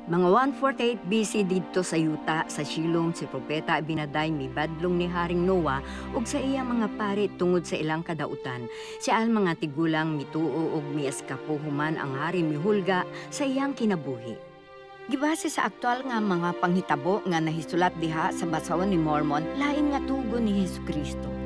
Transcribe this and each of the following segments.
Mga 148 BC didto sa yuta sa Shilom si Propeta Abinaday mibadlong ni Haring Noah ug sa iyang mga pari tungod sa ilang kadautan. Si Alma nga tigulang mituo og mieskapo human ang hari mihulga sa iyang kinabuhi. Gibase sa aktual nga mga panghitabo nga nahisulat diha sa basahon ni Mormon, lain nga tugon ni Hesukristo.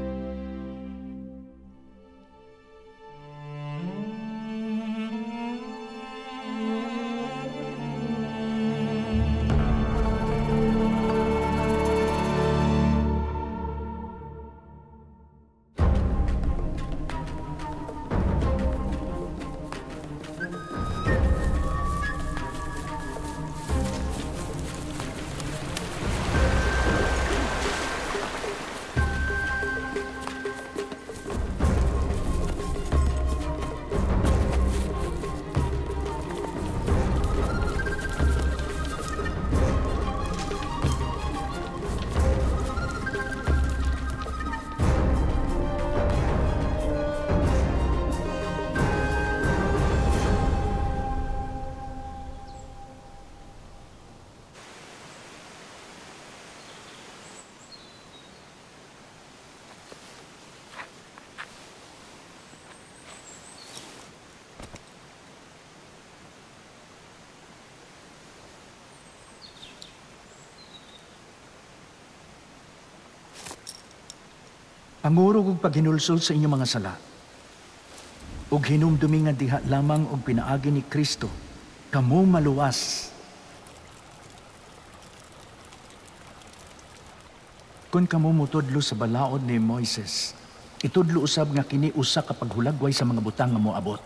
Pangurog og paghinulsol sa inyong mga sala, ug hinumdumi nga diha lamang og pinaagi ni Kristo, kamo maluwas. Kun kamo motudlo sa balaod ni Moises, itudlo usab nga kini usa ka paghulagway sa mga butang nga moabot.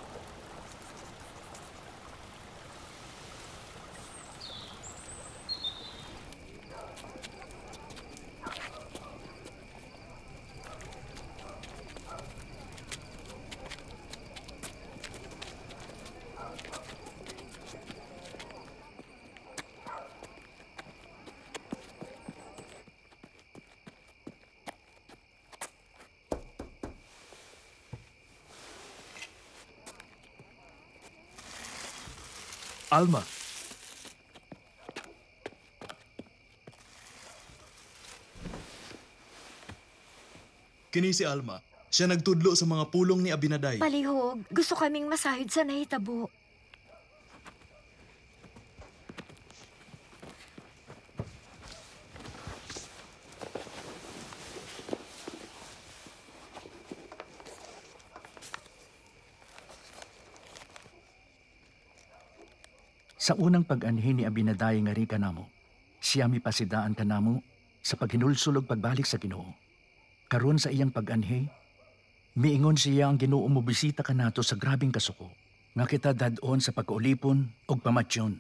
Alma. Kini si Alma. Siya nagtudlo sa mga pulong ni Abinaday. Palihog, gusto kaming masahid sa nahitabo. Sa unang pag-anhi ni Abinaday nga ri kanamo, siya mipasidaan kanamo sa paghinulsol ug pagbalik sa Ginoo. Karon sa iyang pag-anhi, miingon siya ang Ginoo mobisita kanato sa grabeng kasuko, nga kita dad-on sa pagkaulipon ug pamatyon.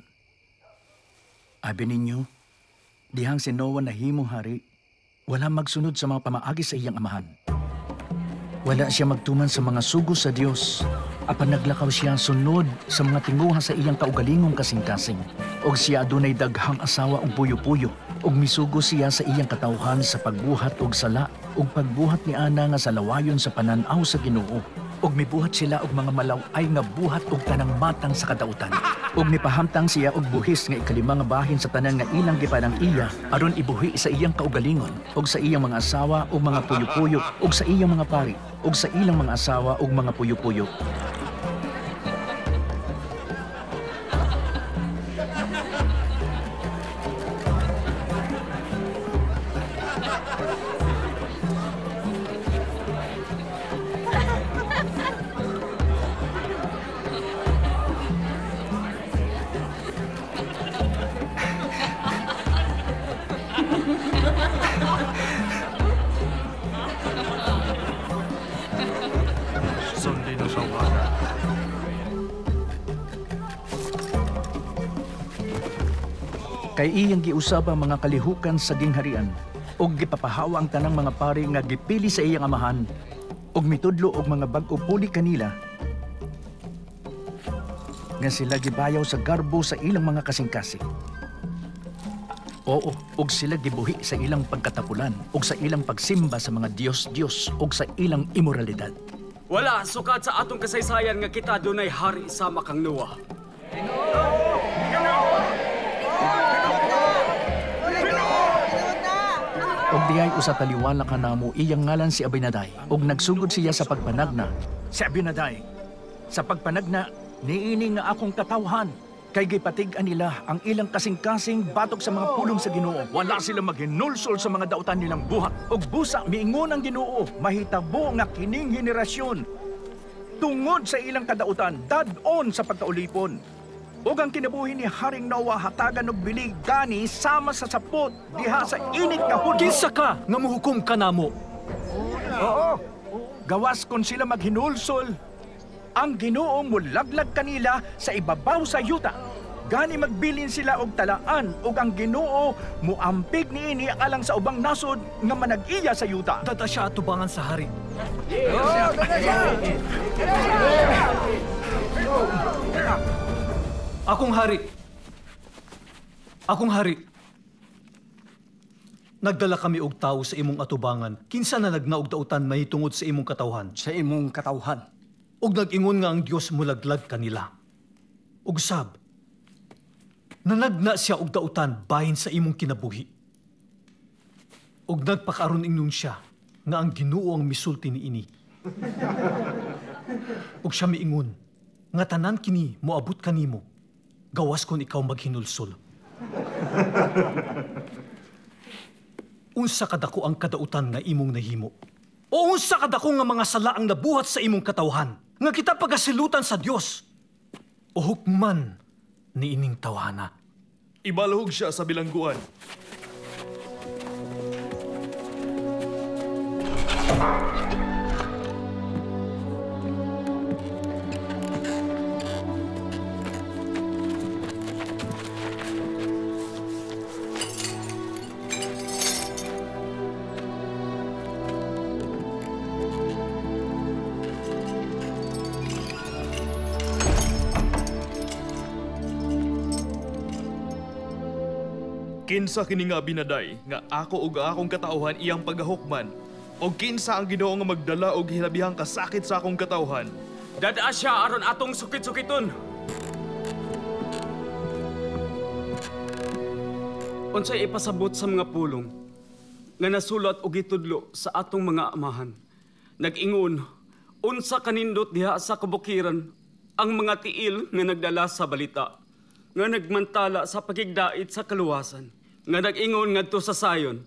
Abi ninyo, dihang si Noah nahimong hari, wala magsunod sa mga pamaagi sa iyang amahan. Wala siya magtuman sa mga sugo sa Dios, apan naglakaw siya sunod sa mga tinguha sa iyang kaugalingong kasing-kasing. Og siya adunay daghang asawa og puyo-puyo, og misugo siya sa iyang katawhan sa pagbuhat og sala, og pagbuhat ni ana nga sa lawayon sa panan-aw sa Ginoo. Og mibuhat sila og mga malaw-ay nga buhat og tanang matang sa kadautan. Og mipahamtang siya og buhis nga ikalima nga bahin sa tanan nga ilang gipanang iya aron ibuhi sa iyang kaugalingon, og sa iyang mga asawa og mga puyo-puyo, og sa iyang mga pari, og sa ilang mga asawa og mga puyo-puyo. Kay iyang giusab ang mga kalihukan sa gingharian, ug gipapahawa ang tanang mga pari nga gipili sa iyang amahan, ug mitudlo og mga bag-o puli kanila, nga sila gibayaw sa garbo sa ilang mga kasing-kasing. Oo, ug sila gibuhi sa ilang pagkatapulan, ug sa ilang pagsimba sa mga Diyos-Diyos, ug sa ilang imoralidad. Wala sukat sa atong kasaysayan nga kita dunay hari sama kang Noah. Adiyay usa taliwala kanamo, iyang ngalan si Abinaday, ug nagsugod siya sa pagpanagna. Si Abinaday, sa pagpanagna, niini nga akong katawhan, kay gipatig-an nila ang ilang kasing-kasing batok sa mga pulong sa Ginoo. Wala sila maghinulsol sa mga dautan nilang buhat. Ug busa miingon ang Ginoo, mahitabo nga kining henerasyon tungod sa ilang kadautan, dad-on sa pagkaulipon. Ug ang kinabuhi ni Haring Noah hatagan og bilig gani sama sa sapot diha sa init nga Hunyo. Kinsa ka nga mohukom kanamo? Oo. Gawas kon sila maghinulsol, ang Ginoo molaglag kanila sa ibabaw sa yuta. Gani magbilin sila og talaan ug ang Ginoo moampig niini alang sa ubang nasod nga manag-iya sa yuta. Dada siya atubangan sa hari. Akong hari. Akong hari. Nagdala kami og tawo sa imong atubangan. Kinsa na nagnaog dautan mahitungod sa imong katawhan? Sa imong katawhan. Og nag-ingon nga ang Dios mulaglag kanila. Og sab, nanagna siya og dautan bahin sa imong kinabuhi. Og nagpakaron ingnon siya nga ang Ginoo ang misulti niini. Og siya miingon nga tanan kini moabot kanimo, gawas kon ikaw maghinulsol. Unsa kadako ang kadautan nga imong nahimo? O unsa kadako nga mga sala ang nabuhat sa imong katawhan nga kita pagasilutan sa Dios? O hukman niining tawhana. Ibalhog siya sa bilangguan. Kinsa kini nga Abinaday nga ako ug akong katawhan iyang pagahukman, o kinsa ang Ginoo nga magdala og hilabihang kasakit sa akong katawhan? Dada siya aron atong sukit-sukiton. Unsay ipasabot sa mga pulong nga nasulat og gitudlo sa atong mga amahan? Nag-ingon, unsa kanindot diha sa kabukiran ang mga tiil nga nagdala sa balita, nga nagmantala sa pagigdait sa kaluwasan, nga nag-ingon ngadto sa sayon,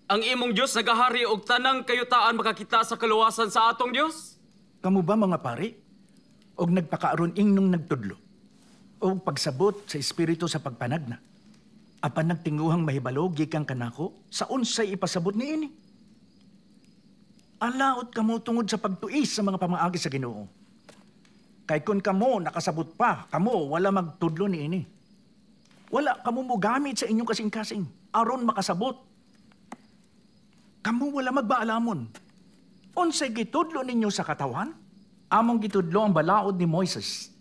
ang imong Dios nagahari og tanang kayutaan makakita sa kaluwasan sa atong Dios. Kamo ba mga pari? Og nagpakaaron ingnong nagtudlo, og pagsabot sa espiritu sa pagpanagna. Apan nagtinguhang mahibalo gikan kanako sa unsay ipasabot niini. Alaot kamo tungod sa pagtuis sa mga pamaagi sa Ginoo. Kay kun kamo nakasabot pa, kamo wala magtudlo niini. Wala kamo mogamit sa inyong kasing-kasing aron makasabot. Kamo wala magbaalamon. Unsay gitudlo ninyo sa katawan? Among gitudlo ang balaod ni Moises.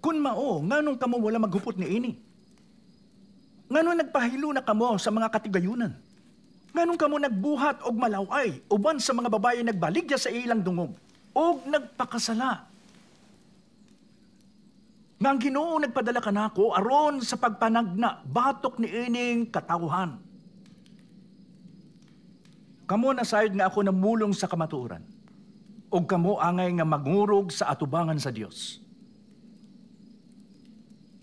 Kun mao, nganong kamo wala maghupot niini? Nganong nagpahilo na kamo sa mga katigayunan? Nganong kamo nagbuhat og malaway uban sa mga babaye nagbaligya sa ilang dungog og nagpakasala? Nga ang Ginoo nagpadala kanako aron sa pagpanagna batok niining katawhan. Kamo nasayod nga ako namulong sa kamatuoran, ug kamo angay nga mangurog sa atubangan sa Dios.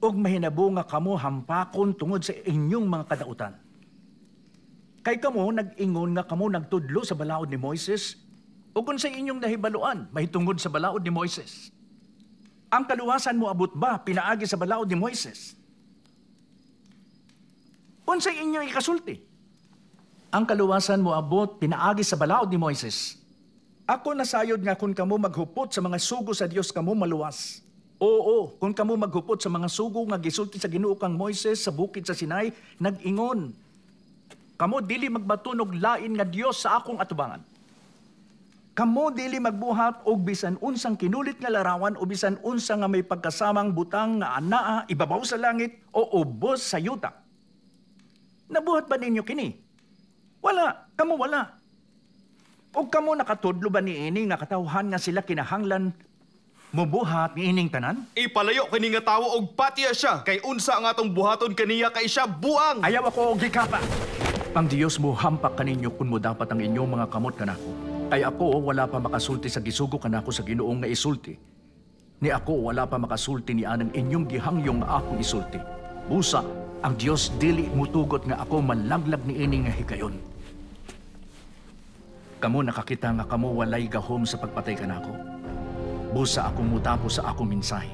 Ug mahinabo nga kamo hampakon tungod sa inyong mga kadautan. Kay kamo nag-ingon nga kamo nagtudlo sa balaod ni Moises, ug kung sa inyong nahibaluan mahitungod sa balaod ni Moises. Ang kaluwasan mo abot ba pinaagi sa balaod ni Moises? Unsay inyong ikasulti? Ang kaluwasan mo abot pinaagi sa balaod ni Moises. Ako nasayod nga kung kamo maghupot sa mga sugo sa Dios kamo maluwas. Oo, kung kamo maghupot sa mga sugo nga gisulti sa Ginoo kang Moises sa bukid sa Sinai, nag-ingon, kamo dili magbaton og lain nga Dios sa akong atubangan. Kamo dili magbuhat og bisan unsang kinulit nga larawan o bisan unsa nga may pagkasamang butang nga anaa ibabaw sa langit o ubos sa yuta. Nabuhat ba ninyo kini? Wala, kamo wala. O kamo nakatudlo ba niini nga katawhan nga sila kinahanglan mubuhat niining tanan? Ipalayo kini nga tawo og patiya siya kay unsa ang atong buhaton kaniya kay siya buang. Ayaw ako og hikapa. Ang Dios mo hampak kaninyo kung mo dapat ang inyong mga kamot kanako. Kay ako wala pa makasulti sa gisugo kanako sa Ginoo nga isulti. Ni ako wala pa makasulti ni anang inyong gihangyong nga akong isulti. Busa, ang Dios dili mutugot nga ako malaglag ni ini nga higayon. Kamo nakakita nga kamo walay gahom sa pagpatay kanako. Busa ako mutapos sa akong mensahe.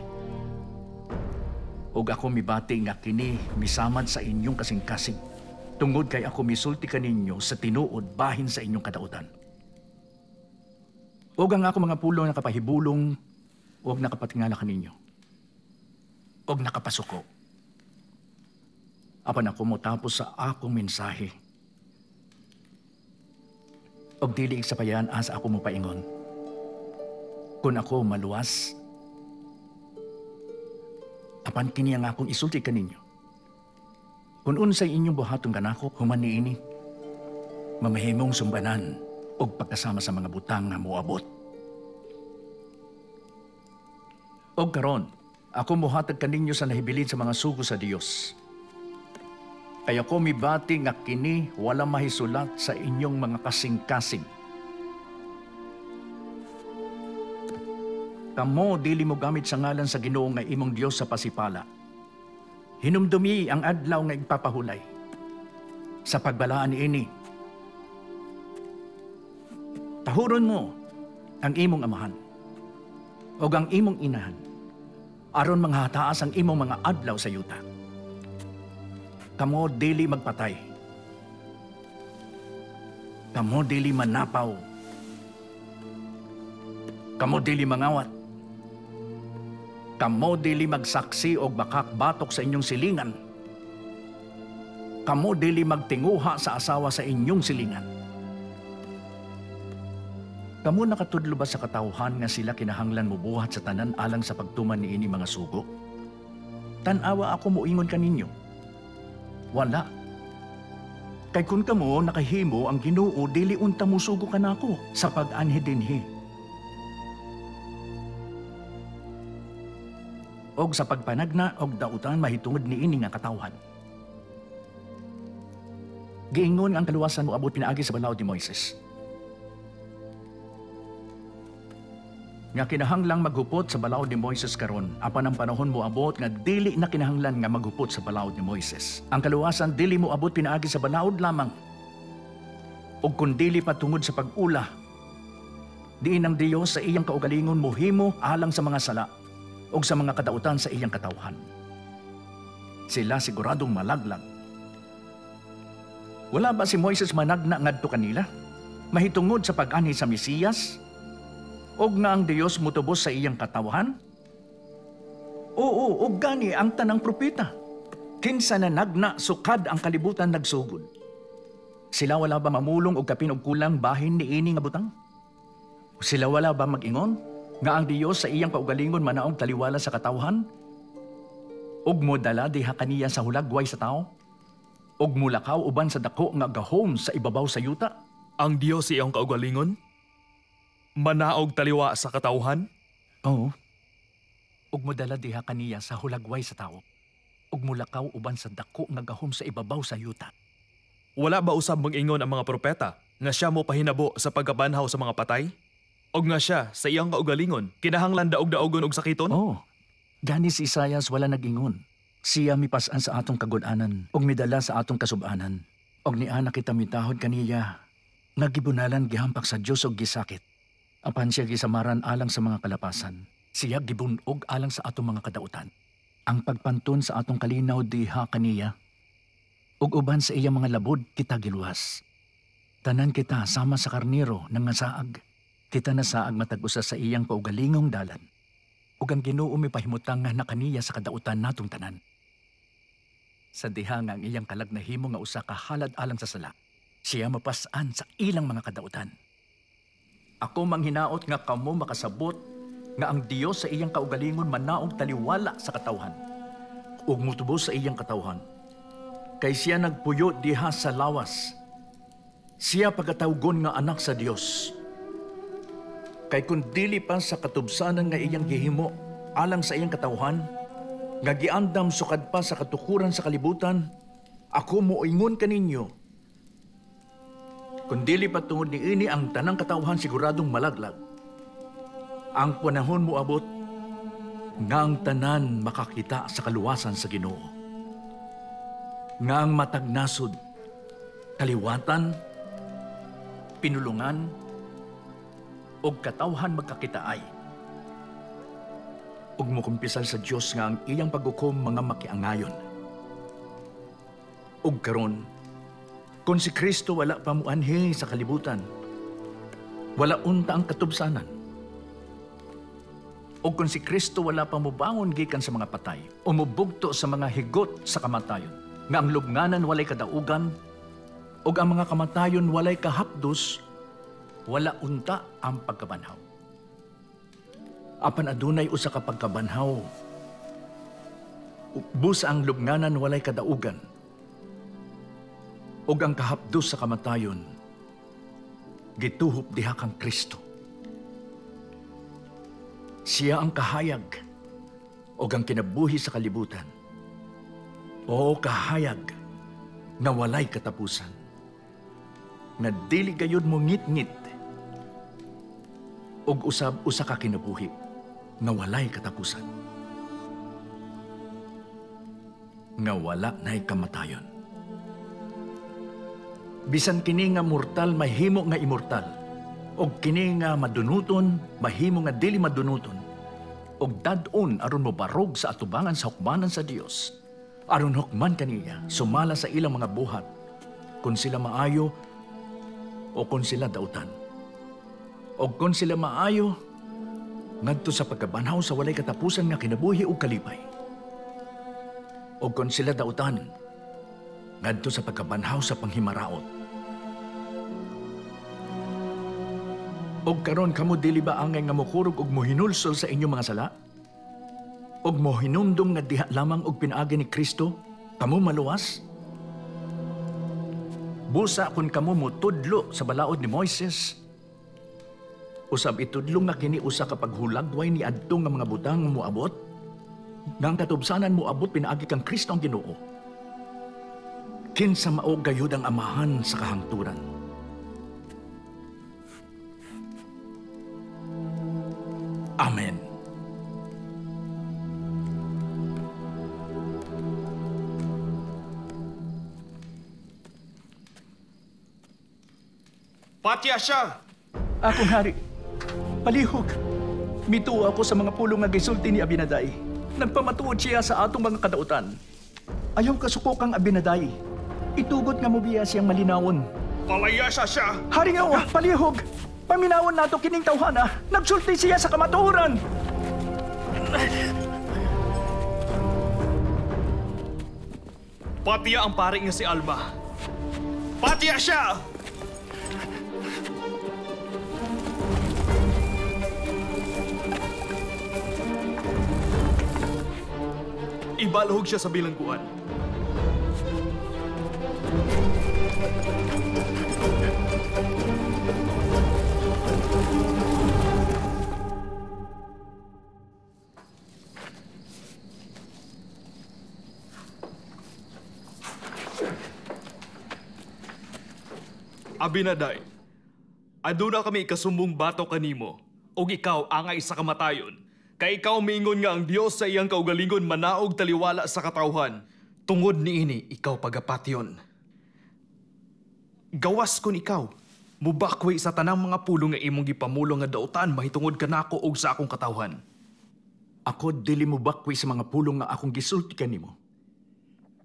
Og ako mibati nga kini misamad sa inyong kasing-kasing. Tungod kay ako misulti kaninyo sa tinuod bahin sa inyong kadautan. Og ang ako mga pulong nakapahibulong og nakapatingala kaninyo. Og nakapasuko. Apan ako motapos sa akong mensahe. Og dili igsapayan asa ako mopaingon. Kung ako maluwas, apan kini ang akong isulti kaninyo. Kung unsay inyong buhaton kanako, human niini, mamahimong sumbanan og pagkasama sa mga butang nga moabot. Og karon, ako mohatag kaninyo sa nahibilin sa mga sugo sa Dios. Kay ako mibati nga kini wala mahisulat sa inyong mga kasing-kasing. Kamo dili mo gamit sa ngalan sa Ginoo nga imong Dios sa pasipala. Hinumdumi ang adlaw nga igpapahulay. Sa pagbalaan ini, tahuron mo ang imong amahan o ang imong inahan aron manghataas ang imong mga adlaw sa yuta. Kamo dili magpatay. Kamo dili manapaw. Kamo dili mangawat. Kamo dili magsaksi og bakak-batok sa inyong silingan. Kamo dili magtinguha sa asawa sa inyong silingan. Kamo nakatudlo ba sa katawhan nga sila kinahanglan mobuhat sa tanan alang sa pagtuman niini mga sugo? Tan-awa ako moingon kaninyo. Wala. Kay kun kamo nakahimo ang Ginoo dili unta mosugo kanako sa pag-anhi dinhi. Og sa pagpanagna og dautan mahitungod niini nga katawhan. Giingon ang kaluwasan moabot pinaagi sa balaod ni Moises. Nga kinahanglang maghupot sa balaod ni Moises karon, apan ang panahon moabot nga dili na kinahanglan nga maghupot sa balaod ni Moises. Ang kaluwasan dili moabot pinaagi sa balaod lamang. Og kun dili patungod sa pag-ula, diin ang Dios sa iyang kaugalingon mohimo alang sa mga sala og sa mga kadautan sa iyang katawhan. Sila siguradong malaglag. Wala ba si Moises managna ngadto kanila? Mahitungod sa pag-anhi sa Mesiyas? Og nga ang Dios mutubos sa iyang katawhan? Oo, og gani ang tanang propeta. Kinsa na nagna sukad ang kalibutan nagsugod. Sila wala ba mamulong og kapin og kulang bahin niini nga butang? Sila wala ba mag-ingon nga ang Dios sa iyang kaugalingon manaog taliwala sa katawhan? Og modala diha kaniya sa hulagway sa tao? Og mulakaw uban sa dako nga gahom sa ibabaw sa yuta? Ang Dios sa iyang kaugalingon manaog taliwa sa katawhan? Oo. Ug modala diha kaniya sa hulagway sa tao. Ug mulakaw uban sa dako nga gahom sa ibabaw sa yuta. Wala ba usab mag-ingon ang mga propeta nga siya mo pahinabo sa pagkabanhaw sa mga patay? Og nga siya sa iyang kaugalingon kinahanglan daog-daogon og sakiton? Oo. Gani si Isayas wala nag-ingon. Siya mipas-an sa atong kagud-anan ug midala sa atong kasub-anan. Og niana kita mitahod kaniya nga gibunalan gihampak sa Dios og gisakit. Apan siya gisamaran alang sa mga kalapasan. Siya gibunog alang sa atong mga kadautan. Ang pagpanton sa atong kalinaw diha kaniya. Ug uban sa iyang mga labod kita giluwas. Tanan kita sama sa karniro nang nasaag. Kita nasaag matag usa sa iyang kaugalingong dalan. Ug ang Ginoo mipahimutang nga na kaniya sa kadautan natong tanan. Sa diha nga ang iyang kalag nahimo nga usa ka halad alang sa sala, siya mapas-an sa ilang mga kadautan. Ako manghinaot nga kamo makasabot nga ang Dios sa iyang kaugalingon manaog taliwala sa katawhan ug mutubos sa iyang katawhan. Kay siya nagpuyo diha sa lawas. Siya pagkatawgon nga anak sa Dios. Kay kun dili pa sa katubsanan nga iyang gihimo alang sa iyang katawhan, nga giandam sukad pa sa katukuran sa kalibutan, ako moingon kaninyo Kung dili pa tungod niini ang tanang katawhan siguradong malaglag. Ang panahon moabot nga ang tanan makakita sa kaluwasan sa Ginoo. Nga ang matag nasod, kaliwatan, pinulungan, ug katawhan magkakitaay. Ug mokumpisal sa Dios nga ang iyang paghukom mga makiangayon. Ug karon, kung si Kristo wala pa muanhi sa kalibutan, wala unta ang katubsanan. O kung si Kristo wala pa mubangon gikan sa mga patay, o mubugto sa mga higot sa kamatayon, nga ang lubnganan walay kadaugan, o ang mga kamatayon walay kahapdos, wala unta ang pagkabanhaw. Apan adunay usa ka pagkabanhaw, busa ang lubnganan walay kadaugan, ug ang kahapdos sa kamatayon, gituhop diha kang Kristo. Siya ang kahayag o ang kinabuhi sa kalibutan. O kahayag nga walay katapusan, nga dili gayud mo ngit-ngit og usab usa ka kinabuhi nga walay katapusan, nga wala nay kamatayon. Bisan kini nga mortal mahimo nga immortal, og kini nga madunuton mahimo nga dili madunuton, og dad-on aron mobarog sa atubangan sa hukmanan sa Dios, aron hukman kaniya sumala sa ilang mga buhat, kun sila maayo o kun sila dautan. Og kun sila maayo ngadto sa pagkabanhaw sa walay katapusan nga kinabuhi ug kalipay, og kun sila dautan ngadto sa pagkabanhaw sa panghimaraot. Og karon kamo dili ba angay nga mokurog og mohinulsol sa inyong mga sala? Og mohinumdum nga diha lamang og pinaagi ni Kristo kamo maluwas? Busa kun kamo motudlo sa balaod ni Moises, usab itudlo nga kini usa ka paghulagway ni adto nga mga butang nga moabot, nga ang katubsanan moabot pinaagi kang Kristo ang Ginoo. Kinsa mao gayud ang amahan sa kahangturan? Amen. Patya siya! Akong hari, palihog. Mituo ako sa mga pulong nga gisulti ni Abinadai. Nagpamatuod siya sa atong mga kadautan. Ayaw kasuko kang Abinadai. Itugot nga mobiya siyang malinawon. Palayasa siya! Hari nga, palihog! Paminawon nato kining tawhana. Nagsulti siya sa kamatuoran. Patiya ang pari nga si Alma. Patiya siya! Ibalhog siya sa bilangguan. Abinadai, aduna kami ikasumbong bato kanimo, ug ikaw angay sa kamatayon. Kay ikaw miingon nga ang Dios sa iyang kaugalingon manaog taliwala sa katawhan. Tungod niini ikaw pagapatyon. Gawas kun ikaw, mubakwi sa tanang mga pulong nga imong gipamulong nga dautan mahitungod kanako og sa akong katawhan. Ako dili mubakwi sa mga pulong nga akong gisulti kanimo.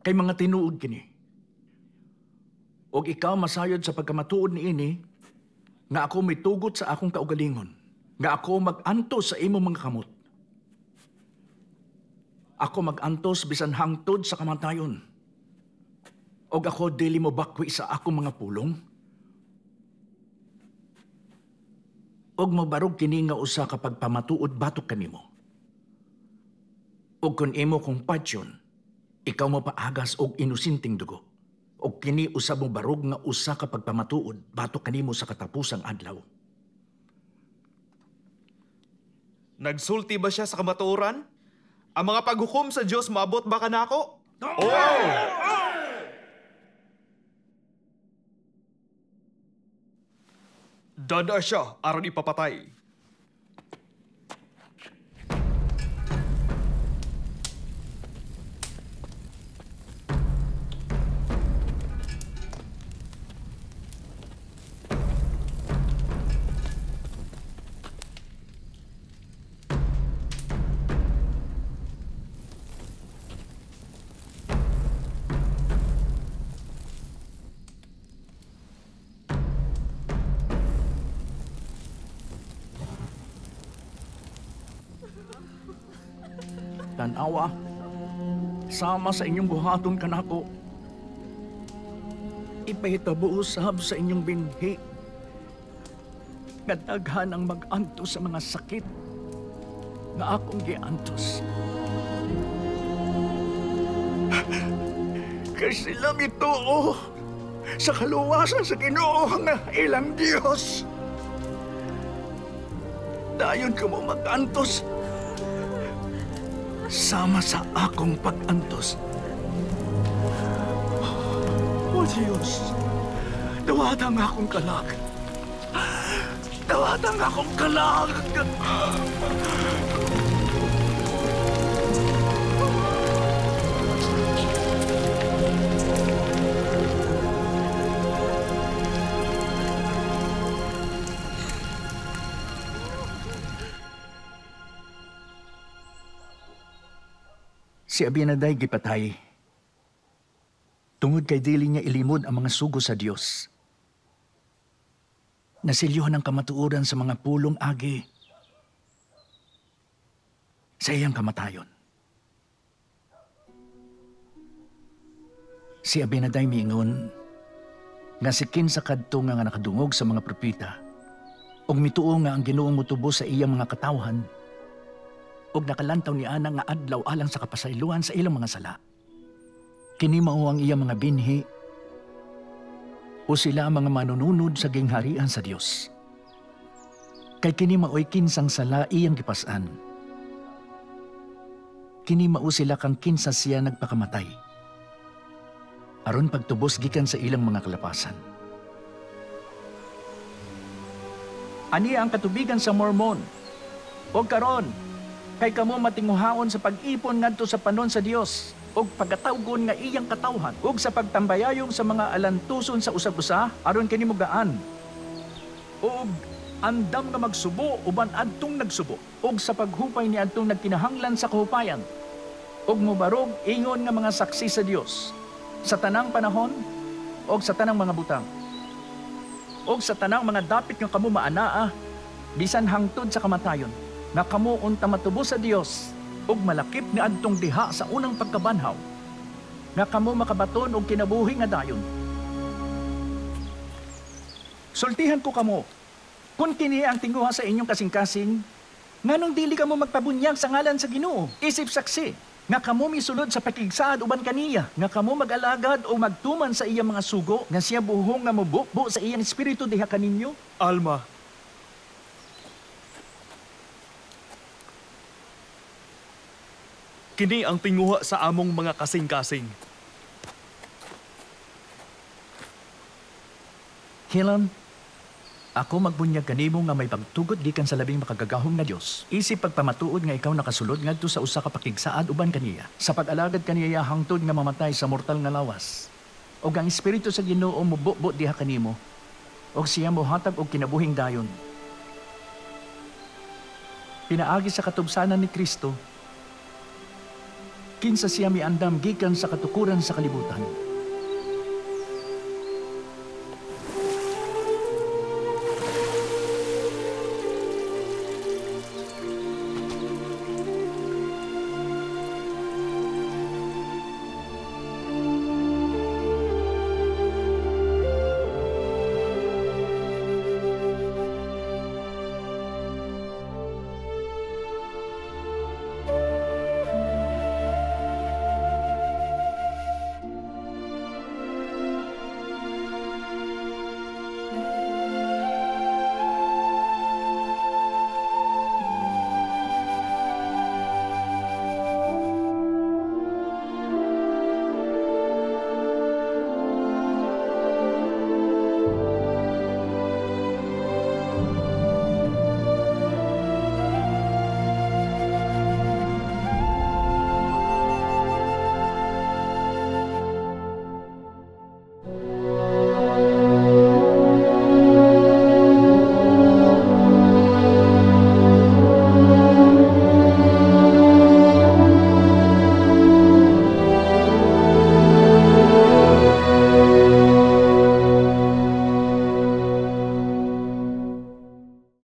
Kay mga tinuod kini. Og ikaw masayod sa pagkamatuod niini nga ako mitugot sa akong kaugalingon, nga ako mag-antos sa imong mga kamot. Ako mag-antos bisan hangtod sa kamatayon. Og ako dili mo bakwi sa akong mga pulong. Og mobarog kini nga usa ka pagpamatuod batok kanimo. Og kun imo kong patyon, ikaw mapaagas og inusinting dugo. Og kini usab mo barog nga usa ka pagpamatuod batok kanimo sa katapusang adlaw. Nagsulti ba siya sa kamatuoran? Ang mga paghukom sa Dios maabot ba kanako? Oo! Dada siya aron ipapatay. Tanawa, sama sa inyong buhaton kanako. Ipahitabo usab sa inyong binhi. Nga daghan ang mag-antos sa mga sakit nga akong giantos. Kay sila mituo sa kaluwasan sa Ginoo nga ilang Dios. Dayon kamo mag-antos sama sa akong pag-antos. O Diyos, dawata ang akong kalag. Dawata ang akong kalag. Si Abinaday gipatay. Tungod kay dili niya ilimod ang mga sugo sa Dios. Nasilyohan ang kamatuoran sa mga pulong agi sa iyang kamatayon. Si Abinaday miingon nga si kinsa kadto nga nakadungog sa mga propeta ug mituo nga ang Ginoo motubos sa iyang mga katawhan og nakalantaw ni ana nga adlaw alang sa kapasayloan sa ilang mga sala. Kini mao ang iyang mga binhi o sila ang mga manununod sa gingharian sa Dios. Kay kini maoy kinsang sala iyang gipas-an. Kini mao sila kang kinsa siya nagpakamatay. Aron pagtubos gikan sa ilang mga kalapasan. Ani ang katubigan sa Mormon. Og karon, kay kamo matinguhaon sa pag-ipon ngadto sa panon sa Dios ug pagkatawgon nga iyang katawhan ug sa pagtambayayong sa mga alantuson sa usab-usa aron kini mugaan ug andam nga magsubo uban adtong nagsubo ug sa paghupay ni adtong nagkinahanglan sa kahupayan ug mobarog ingon nga mga saksi sa Dios sa tanang panahon ug sa tanang mga butang ug sa tanang mga dapit nga kamo maanaa bisan hangtod sa kamatayon nga kamo unta matubos sa Dios ug malakip ni adtong diha sa unang pagkabanhaw nga kamo makabaton og kinabuhi nga dayon. Sultihan ko kamo, kun kini ang tinguha sa inyong kasing-kasing, nganong dili kamo magpabunyag sa ngalan sa Ginoo isip saksi nga kamo misulod sa pakigsaad uban kaniya, nga kamo mag-alagad o magtuman sa iyang mga sugo, nga siya buhong nga mobukbo sa iyang espiritu diha kaninyo. Alma, kini ang tinguha sa among mga kasing-kasing. Hilan, ako magbunyag kanimo nga may pagtugot gikan sa labing makagagahom nga Dios. Isip pagpamatuod nga ikaw nakasulod ngadto sa usa ka pakigsaad uban kaniya. Sa pag-alagad kaniya hangtod nga mamatay sa mortal nga lawas. Og ang espiritu sa Ginoo mobubo diha kanimo. Og siya mohatag og kinabuhing dayon. Pinaagi sa katubsanan ni Kristo, kinsa siya miandam gikan sa katukuran sa kalibutan.